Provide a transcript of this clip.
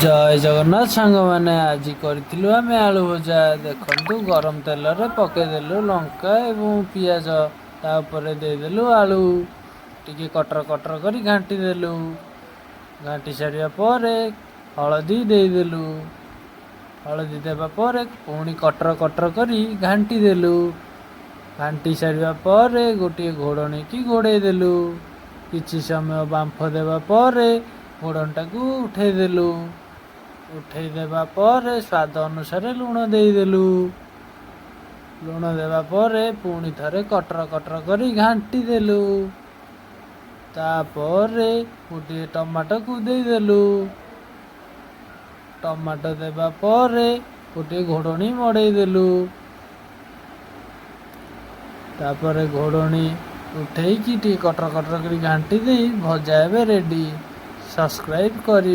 ଜୟ ଜଗନ୍ନାଥ ସାଙ୍ଗମାନେ, ଆଜି କରିଥିଲୁ ଆମେ ଆଳୁ ଭଜା। ଦେଖନ୍ତୁ, ଗରମ ତେଲରେ ପକେଇଦେଲୁ ଲଙ୍କା ଏବଂ ପିଆଜ। ତା ଉପରେ ଦେଇଦେଲୁ ଆଳୁ। ଟିକେ କଟର କଟର କରି ଘାଣ୍ଟି ଦେଲୁ। ଘାଣ୍ଟି ସାରିବା ପରେ ହଳଦୀ ଦେଇଦେଲୁ। ହଳଦୀ ଦେବା ପରେ ପୁଣି କଟର କଟର କରି ଘାଣ୍ଟି ଦେଲୁ। ଘାଣ୍ଟି ସାରିବା ପରେ ଗୋଟିଏ ଘୋଡ଼ଣୀକି ଘୋଡ଼େଇ ଦେଲୁ। କିଛି ସମୟ ବାମ୍ଫ ଦେବା ପରେ ଘୋଡ଼ଣୀଟାକୁ ଉଠେଇ ଦେଲୁ। ଉଠେଇ ଦେବା ପରେ ସ୍ୱାଦ ଅନୁସାରେ ଲୁଣ ଦେଇଦେଲୁ। ଲୁଣ ଦେବା ପରେ ପୁଣି ଥରେ କଟର କଟର କରି ଘାଣ୍ଟି ଦେଲୁ। ତାପରେ ଗୋଟିଏ ଟମାଟୋକୁ ଦେଇଦେଲୁ। ଟମାଟୋ ଦେବା ପରେ ଗୋଟିଏ ଘୋଡ଼ଣୀ ମଡ଼େଇ ଦେଲୁ। ତାପରେ ଘୋଡ଼ଣୀ ଉଠେଇକି ଟିକେ କଟର କଟର କରି ଘାଣ୍ଟି ଦେଇ ଭଜା ଏବେ ରେଡ଼ି। ସବସ୍କ୍ରାଇବ୍ କରି